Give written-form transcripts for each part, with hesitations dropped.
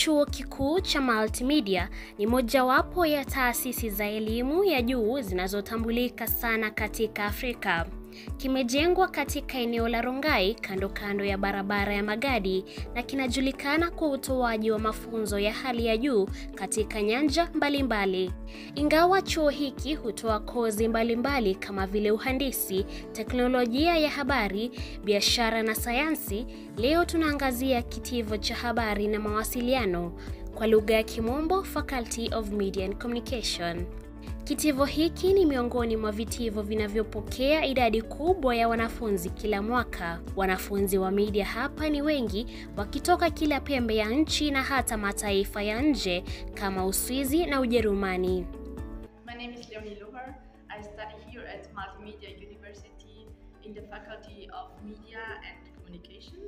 Chuo Kikuu cha Multimedia ni mojawapo ya taasisi za elimu ya juu zinazotambulika sana katika Afrika. Kimejengwa katika eneo la Rongai kando kando ya barabara ya Magadi na kinajulikana kwa utoaji wa mafunzo ya hali ya juu katika nyanja mbalimbali. Ingawa chuo hiki hutoa kozi mbalimbali kama vile uhandisi, teknolojia ya habari, biashara na sayansi, leo tunaangazia kitivo cha habari na mawasiliano, kwa lugha ya Kimombo Faculty of Media and Communication. Kitivo hiki ni miongoni mwa vitivo vinavyopokea idadi kubwa ya wanafunzi kila mwaka. Wanafunzi wa media hapa ni wengi, wakitoka kila pembe ya nchi na hata mataifa ya nje kama Uswizi na Ujerumani. My name is Leonie Loher. I study here at Multimedia University in the Faculty of Media and Communication.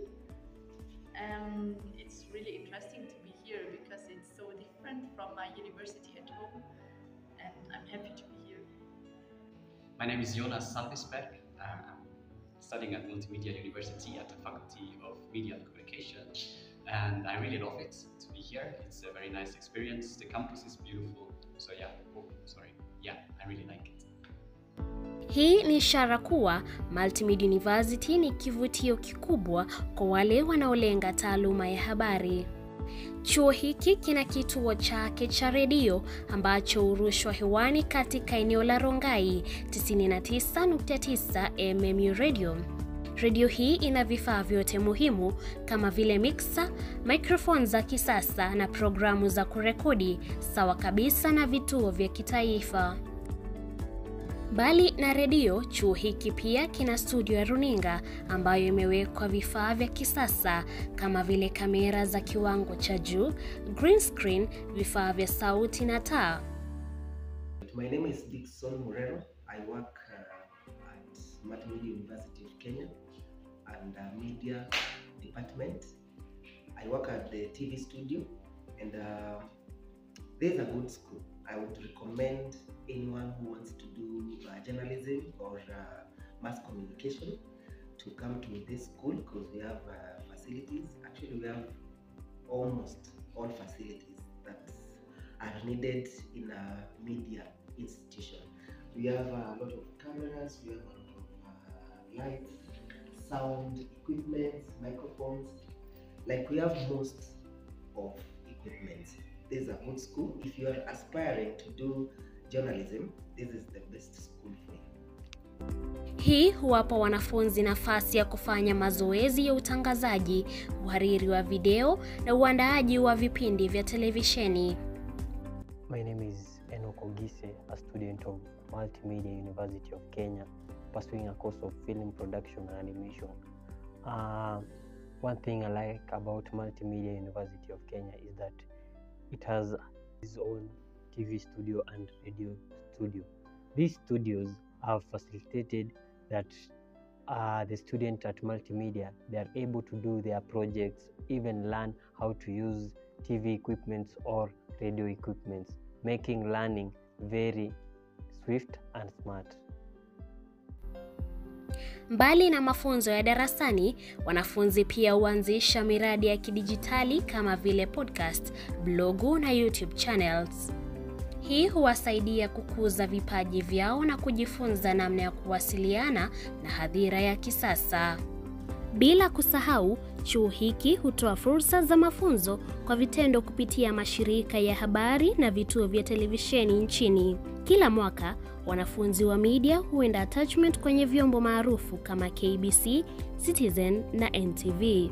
It's really interesting to be here because it's so different from my university at home. And I'm happy to be here. My name is Jonas Sandisberg. I'm studying at Multimedia University at the Faculty of Media and Communication, and I really love it to be here. It's a very nice experience. The campus is beautiful. So yeah, I really like it. Hii ni ishara kuwa Multimedia University ni kivutio kikubwa kwa wale wanaolenga taaluma ya habari. Chuo hiki kina kituo chake cha redio ambacho hurushwa hewani katika eneo la Rongai 99.9 MMU Radio. Radio hii ina vifaa vyote muhimu kama vile mixer, microphone za kisasa na programu za kurekodi, sawa kabisa na vituo vya kitaifa. Mbali na redio, chuo hiki pia kina studio ya runinga ambayo imewekwa vifaa vya kisasa kama vile kamera za kiwango cha juu, green screen, vifaa vya sauti na taa. My name is Dickson Murero. I work at Multimedia University of Kenya and Media Department. I work at the TV studio, and this is a good school. I would recommend anyone who wants to do journalism or mass communication to come to this school because we have facilities. Actually, we have almost all facilities that are needed in a media institution. We have a lot of cameras, we have a lot of lights, sound equipment, microphones. Like, we have most of equipment. This is a good school. If you are aspiring to do journalism, this is the best school for you. Hii huwapa wanafunzi nafasi ya kufanya mazoezi ya utangazaji, uhariri wa video na uandaaji wa vipindi vya televisheni. My name is Enoch Ogise, a student of Multimedia University of Kenya, pursuing a course of film production and animation. One thing I like about Multimedia University of Kenya is that it has its own TV studio and radio studio. These studios have facilitated that the student at Multimedia, they are able to do their projects, even learn how to use TV equipments or radio equipments, making learning very swift and smart. Mbali na mafunzo ya darasani, wanafunzi pia huanzisha miradi ya kidijitali kama vile podcast, blogu na YouTube channels. Hii huwasaidia kukuza vipaji vyao na kujifunza namna ya kuwasiliana na hadhira ya kisasa. Bila kusahau, chuo hiki hutoa fursa za mafunzo kwa vitendo kupitia mashirika ya habari na vituo vya televisheni nchini. Kila mwaka, wanafunzi wa media huenda attachment kwenye vyombo maarufu kama KBC, Citizen na NTV.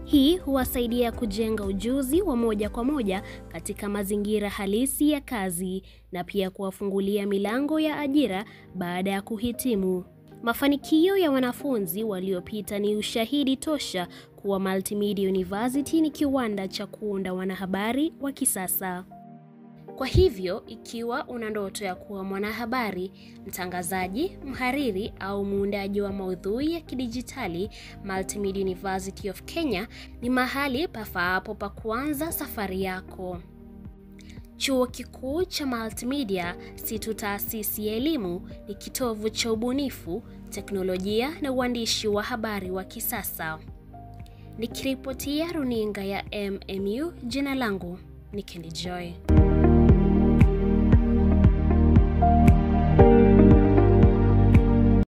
Hii huwasaidia kujenga ujuzi wa moja kwa moja katika mazingira halisi ya kazi na pia kuwafungulia milango ya ajira baada ya kuhitimu. Mafanikio ya wanafunzi waliopita ni ushahidi tosha kuwa Multimedia University ni kiwanda cha kuunda wanahabari wa kisasa. Kwa hivyo, ikiwa una ndoto ya kuwa mwanahabari, mtangazaji, mhariri au muundaji wa maudhui ya kidijitali, Multimedia University of Kenya ni mahali pafaapo pa kuanza safari yako. Chuo Kikuu cha Multimedia si tu taasisi ya elimu, ni kitovu cha ubunifu, teknolojia na uandishi wa habari wa kisasa. Nikiripotia runinga ya MMU, jina langu ni Kendi Joy.